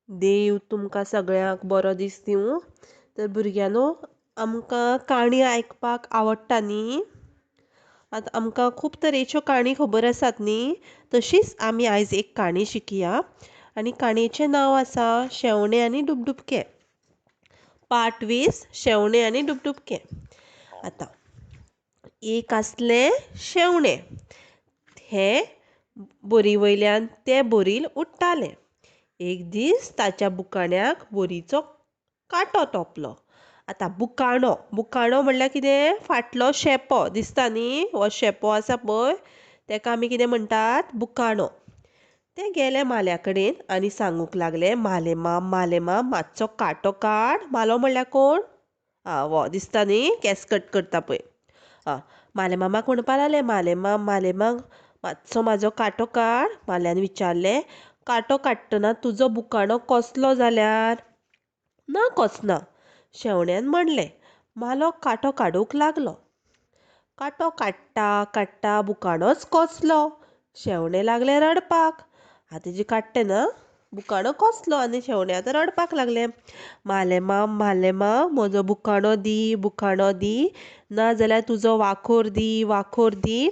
देव तुमकां सगळ्यांक बरो दीस दिवं. तर भुरग्यांनो, आमकां काणी आयकपाक आवडटा न्ही? आतां आमकां खूब तरेच्यो काणी खबर आसात न्ही? तशीच आमी आयज एक काणी शिकया आनी काणयेचें नांव आसा शेवणें आनी डुबडुबकें. पार्ट 20, शेवणें आनी डुबडुबकें. आतां एक आसलें शेवणें. हें बोरी वयल्यान ते बोरीर उडटालें. एक दीस ताच्या बुकाण्याक बोरीचो कांटो तोपलो. आतां बुकाणो, बुकाणो म्हणल्यार कितें? फाटलो शेपो दिसता न्ही? हो शेपो आसा पळय, तेका आमी कितें म्हणटात? बुकाणो. तें गेलें म्हाल्या कडेन आनी सांगूंक लागलें, म्हालेमाम म्हालेमाम मातसो कांटो काड. म्हालो म्हणल्यार कोण? आं, हो दिसता न्ही, केंस कट करता पळय. आं, म्हालेमामाक म्हणपाक लागलें, म्हालेमाम म्हालेमाम मातसो म्हाजो कांटो काड. म्हाल्यान विचारलें, कांटो काडटना तुजो बुकाणो कसलो जाल्यार? ना कसना, शेवण्यान म्हणलें. म्हालो कांटो काडूंक लागलो. कांटो काडटा काडटा बुकाणोच कसलो. शेवणें लागलें रडपाक. आतां तेजें काडटा ना बुकाणो कसलो आनी शेवणें आतां रडपाक लागलें. म्हालेमाम म्हालेमाम म्हजो बुकाणो दी, बुकाणो दी, ना जाल्यार तुजो वाखोर दी, वाखोर दी.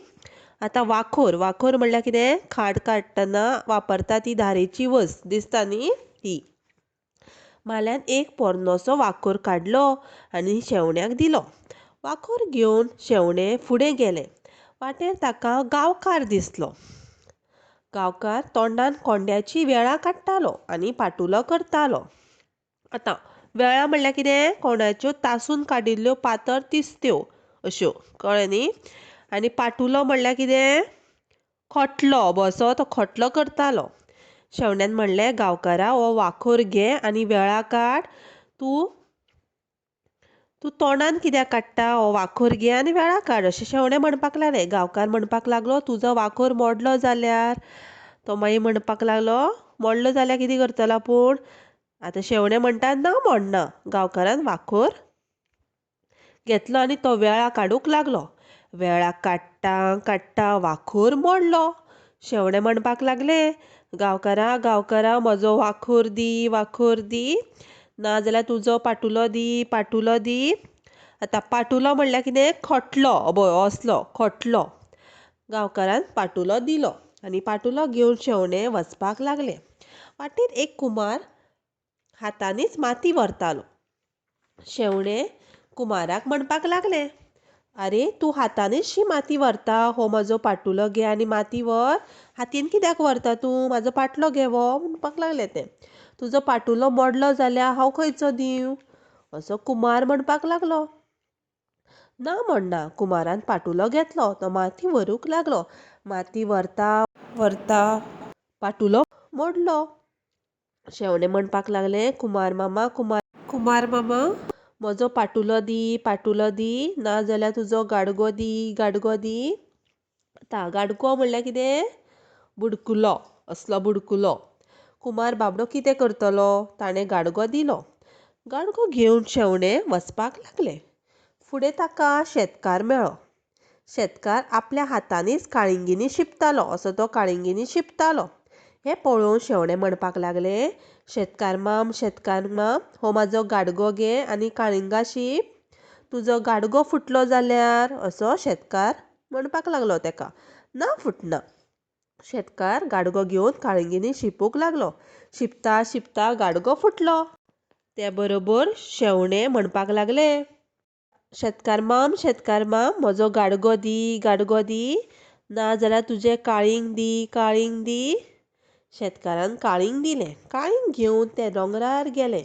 आतां वाखोर, वाखोर म्हणल्यार कितें? खाड काडटना वापरता ती धारेची वस्त दिसता न्ही ती. म्हाल्यान एक पोरनोसो वाखोर काडलो आनी शेवण्याक दिलो. वाखोर घेवन शेवणें फुडें गेलें. वाटेर ताका गांवकार दिसलो. गांवकार तोंडान कोंड्याची वेळां काडटालो आनी पाटुलो करतालो. आतां वेळां म्हणल्यार कितें? कोंड्याच्यो तासून काडिल्ल्यो पातळ तिस्त्यो अश्यो, कळ्ळें न्ही? आनी पाटुलो म्हणल्यार कितें? खोटलो, बसो तो खोटलो करतालो. शेवण्यान म्हणलें, गांवकारा हो वाखोर घे आनी वेळां काड. तूं तोंडान कित्याक काडटा? हो वाखोर घे आनी वेळां काड, अशें शेवणें म्हणपाक लागलें. गांवकार म्हणपाक लागलो, तुजो वाखोर मोडलो जाल्यार? तो मागीर म्हणपाक लागलो, मोडलो जाल्यार कितें करतलो आपूण? आतां शेवणें म्हणटा, ना मोडना. गांवकारान वाखोर घेतलो आनी तो वेळां काडूंक लागलो. वेळां काडटा काडटा वाखोर मोडलो. शेवणें म्हणपाक लागलें, गांवकारा गांवकारा म्हजो वाखोर दी, वाखोर दी, ना जाल्यार तुजो पाटुलो दी, पाटुलो दी. आतां पाटुलो म्हणल्यार कितें? खोटलो, अबय असलो खोटलो. गांवकारान पाटुलो दिलो आनी पाटुलो घेवन शेवणें वचपाक लागलें. वाटेर एक कुमार हातांनीच माती व्हरतालो. शेवणें कुमाराक म्हणपाक लागलें, आरे तूं हातानच शी माती व्हरता, हो म्हजो पाटुलो घे आनी माती व्हर. हातीन कित्याक व्हरता तूं? म्हाजो पाटलो घे हो, म्हणपाक लागलें तें. तुजो पाटुलो मोडलो जाल्यार हांव खंयचो दिवं? असो कुमार म्हणपाक लागलो. ना म्हणना, कुमारान पाटुलो घेतलो. तो माती व्हरूंक लागलो. माती व्हरता व्हरता पाटुलो मोडलो. शेवणें म्हणपाक लागलें, कुमार मामा, कुमार, कुमार मामा म्हजो पाटुलो दी, पाटुलो दी, ना जाल्यार तुजो गाडगो दी, गाडगो दी. आतां गाडगो म्हणल्यार कितें? बुडकुलो, असलो बुडकुलो. कुमार बाबडो कितें करतलो? ताणें गाडगो दिलो. गाडगो घेवन शेवणें वचपाक लागलें. फुडें ताका शेतकार मेळ्ळो. शेतकार आपल्या हातांनीच काळिंगिनी शिंपतालो. असो तो काळिंगिनी शिंपतालो. हें पळोवन शेवणें म्हणपाक लागलें, शेतकार माम, शेतकार माम, हो म्हाजो गाडगो घे आनी काळिंगां शीप. तुजो गाडगो फुटलो जाल्यार? असो शेतकार म्हणपाक लागलो तेका. ना फुटना. शेतकार गाडगो घेवन काळिंगिनी शिंपूंक लागलो. शिंपता शिंपता गाडगो फुटलो. ते बरोबर शेवणें म्हणपाक लागलें, शेतकार माम, शेतकार माम, म्हजो गाडगो दी, गाडगो दी, ना जाल्यार तुजें काळींग दी, काळींग दी. शेतकारान काळींग दिलें. काळींग घेवन तें दोंगरार गेलें.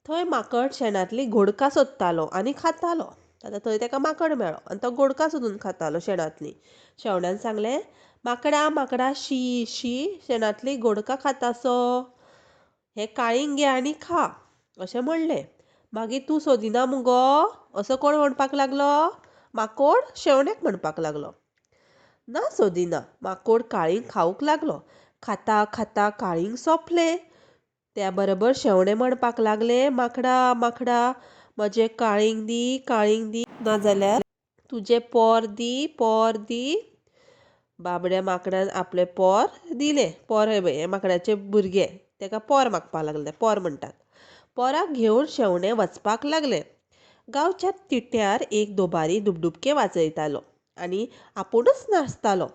थंय माकड शेणांतली घोडकां सोदतालो आनी खातालो. आतां थंय तेका माकड मेळ्ळो आनी तो गोडकां सोदून खातालो शेणांतली. शेवण्यान सांगलें, माकडा माकडा शी शी, शेणांतली घोडकां खातासो, हें काळींग घे आनी खा, अशें म्हणलें. मागीर तूं सोदिना मुगो, असो कोण म्हणपाक लागलो? माकोड शेवण्याक म्हणपाक लागलो. ना सोदिना. माकोड काळींग खावंक लागलो. खाता खाता काळींग सोंपलें. त्या बरोबर शेवणें म्हणपाक लागलें, माकडा माकडा म्हजें काळींग दी, काळींग दी, ना जाल्यार तुजें पोर दी, पोर दी. बाबड्या माकडान आपलें पोर दिलें. पोर हें पळय, हें माकडाचें भुरगें, ताका पोर मागपाक लागलें. पोर म्हणटात. पोराक घेवन शेवणें वचपाक लागलें. गांवच्या तिठ्यार एक दोबारी डुबडुबकें वाजयतालो आनी आपुणूच नाचतालो.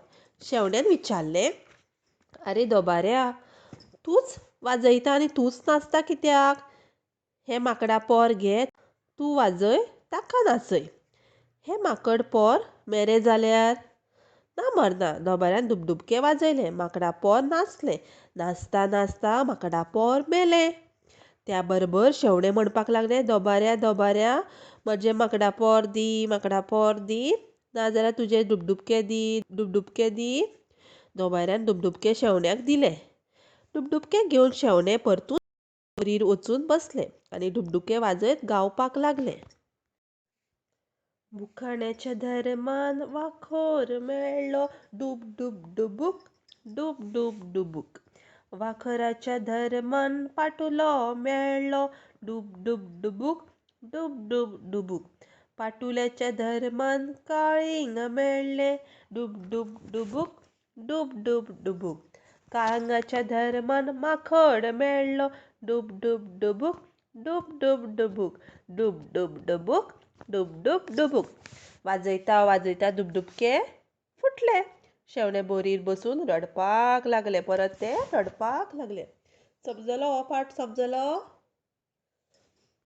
शेवण्यान विचारलें, आरे दोबाऱ्या, तूंच वाजयता आनी तूंच नाचता कित्याक? हें माकडा पोर घे, तूं वाजय, ताका नाचय. हें माकड पोर मेरें जाल्यार? ना मरना. दोबाऱ्यान डुबडुबकें वाजयलें, माकडा पोर नाचलें. नाचता नाचता माकडा पोर मेलें. त्या बरोबर शेवणें म्हणपाक लागलें, दोबाऱ्या दोबाऱ्या, म्हजें माकडा पोर दी, माकडा पोर दी, नाजाल्यार तुजें डुबडुबकें दी, डुबडुबकें दी. दोबाऱ्यान डुबडुबकें शेवण्याक दिलें. डुबडुबकें घेवन शेवणें परतून बोरीर वचून बसलें आनी डुबडुबकें वाजयत गावपाक लागलें. बुखाण्याच्या धर्मान वाखोर मेळ्ळो, डूब डूब डुबूक, डूब डूब डुबूक. वाखराच्या धर्मान पाटुलो मेळ्ळो, डूब डूब डुबूक, डूब डूब डुबूक. पाटुल्याच्या धर्मान काळींग मेळ्ळें, डूब डूब डुबूक, डूब डूब डुबूक. काळंगाच्या धर्मान माखड मेळ्ळो, डूब डूब डुबूक, डूब डूब डुबूक, डूब डूब डुबूक, डूब डूब डुबूक. वाजयता वाजयता डुबडुबकें फुटलें. शेवणें बोरीर बसून रडपाक लागलें. परत तें रडपाक लागलें. समजलो हो पाठ? समजलो?